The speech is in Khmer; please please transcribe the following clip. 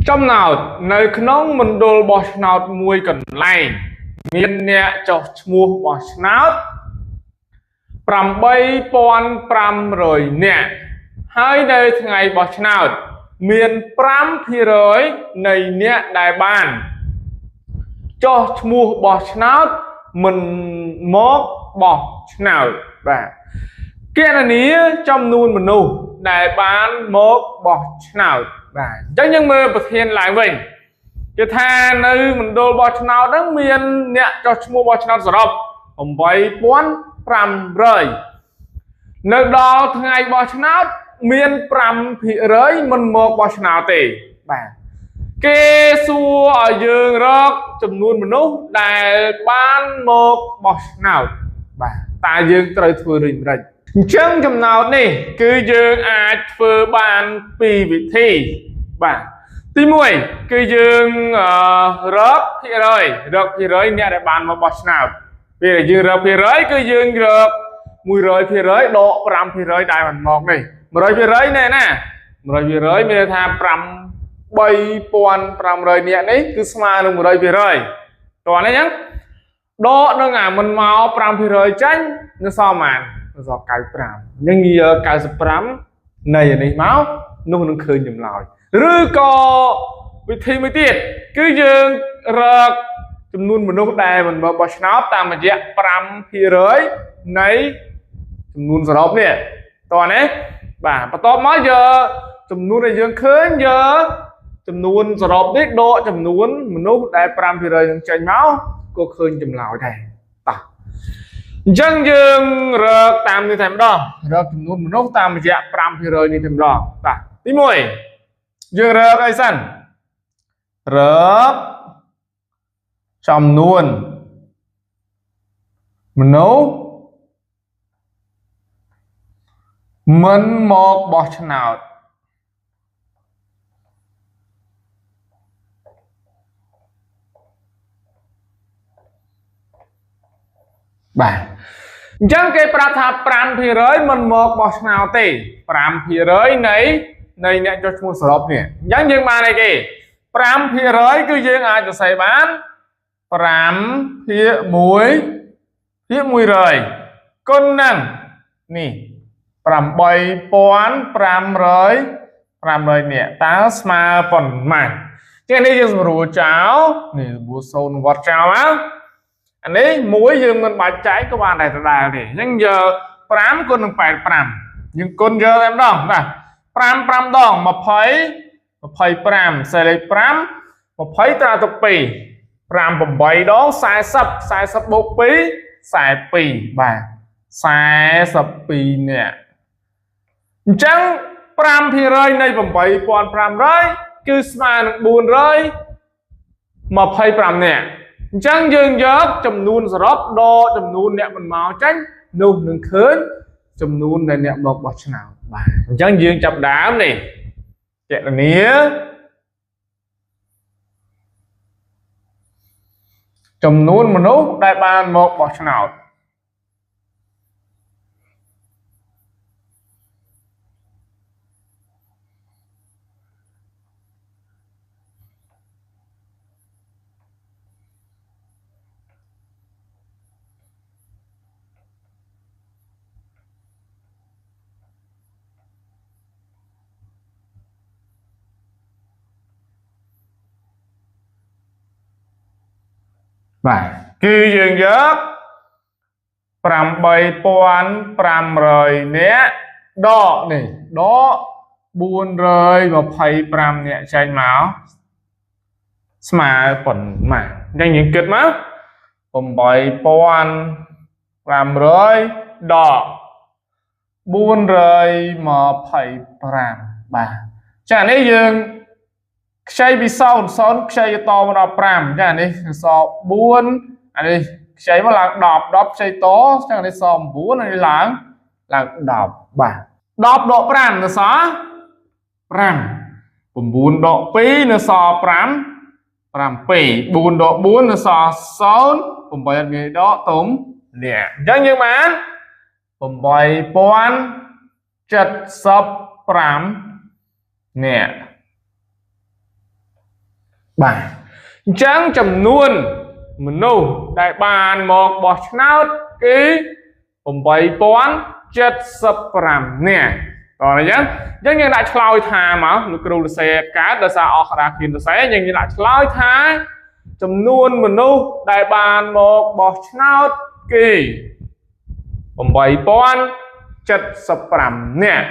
ចំណោទនៅក្នុងមណ្ឌលបោះឆ្នោតមួយកន្លែងមានអ្នកចុះឈ្មោះបោះឆ្នោត8500នាក់ហើយនៅថ្ងៃបោះឆ្នោតមាន5%នៃអ្នកដែលបានចុះឈ្មោះបោះឆ្នោតមិនមកបោះឆ្នោតបាទគណនាចំនួនមនុស្សដែលបានមកបោះឆ្នោតបាទអញ្ចឹងយើងមើលប្រធានឡើងវិញគេថានៅមណ្ឌលបោះឆ្នោតហ្នឹងមានអ្នកចុះឈ្មោះបោះឆ្នោតសរុប8500នៅដល់ថ្ងៃបោះឆ្នោតមាន5%មិនមកបោះឆ្នោតទេបាទគេសួរឲ្យយើងរកចំនួនមនុស្សដែលបានមកបោះឆ្នោតបាទតើយើងត្រូវធ្វើដូចម្តេចអញ្ចឹងចំណោទនេះគឺយើងអាចធ្វើបានពីរវិធីបាទទី1គឺយើងរកភាគរយរកភាគរយអ្នកដែលបានមកបោះឆ្នោតពេលដែលយើងរកភាគរយគឺយើងរក100%ដក5%ដែលមិនមកនេះ100%ណែណា100%មានន័យថា8500នាក់នេះគឺស្មើនឹង100%តោះនេះអញ្ចឹងដកនឹងអាមិនមក5%ចាញ់នឹងសល់ប៉ុន្មាននឹងសល់95អញ្ចឹងយក95នៃអានេះមកនោះនឹងឃើញចម្លើយឬក៏វិធីមួយទៀតគឺយើងរកចំនួនមនុស្សដែលមិនមកបោះឆ្នោតតាមរយៈ5%នៃចំនួនសរុបនេះតោះនេះបាទបន្ទាប់មកយកចំនួនដែលយើងឃើញយកចំនួនសរុបនេះដកចំនួនមនុស្សដែល5%នឹងចេញមកក៏ឃើញចម្លើយដែរតោះអញ្ចឹងយើងរកតាមនេះតែម្ដងរកចំនួនមនុស្សតាមរយៈ5%នេះតែម្ដងតោះទី1យើងរកអីសិនរកចំនួនមនុស្សមិនមកបោះឆ្នោតបាទអញ្ចឹងគេប្រាប់ថា5%មិនមកបោះឆ្នោតទេ5%នៃអ្នកចុះឈ្មោះសរុបនេះអញ្ចឹងយើងបានអីគេ5%គឺយើងអាចសរសេរបាន5ភាគ1ភាគ100គុណនឹងនេះ8500នាក់តើស្មើប៉ុន្មានជាងនេះយើងសម្រួលចោលនេះសម្រួល0វត្តចោលមកអានេះមួយយើងមិនបាច់ចែកក៏បានដែរដដែលទេអញ្ចឹងយក5គុណនឹង85យើងគុណយកតែម្ដងបាទ5 5ដង20 25សេលេខ5 20ត្រាទុក2 5 8ដង40 40បូក2 42បាទ42នាក់អញ្ចឹង5%នៃ8500គឺស្មើនឹង425នាក់អញ្ចឹងយើងយកចំនួនសរុបដកចំនួនអ្នកមិនមកចាញ់នោះនឹងឃើញចំនួនដែលអ្នកមកបោះឆ្នោតបាទអញ្ចឹងយើងចាប់ដើមនេះគណនាចំនួនមនុស្សដែលបានមកបោះឆ្នោតបាទគឺយើងយក8500នាក់ដកនេះដក425នាក់ចេញមកស្មើប៉ុន្មានអញ្ចឹងយើងគិតមក8500ដក425បាទចានេះយើងខ្ចីពី0 0ខ្ចីតមកដល់5ចានេះសល់4អានេះខ្ចីមកឡើង10 10ខ្ចីតចានេះសល់9អានេះឡើង10បាទ10ដក5នៅសល់5 9ដក2នៅសល់5 7 4ដក4នៅសល់0 8អត់ងាយដកទុំនេះអញ្ចឹងយើងបាន8075នាក់ បាទអញ្ចឹងចំនួនមនុស្សដែលបានមកបោះឆ្នោតគឺ8075នាក់តោះអញ្ចឹងយើងដាក់ឆ្លើយថាមកលោកគ្រូលសេកើតដោយសារអស់ក្តារខៀនសរសេរយើងដាក់ឆ្លើយថាចំនួនមនុស្សដែលបានមកបោះឆ្នោតគឺ8075នាក់។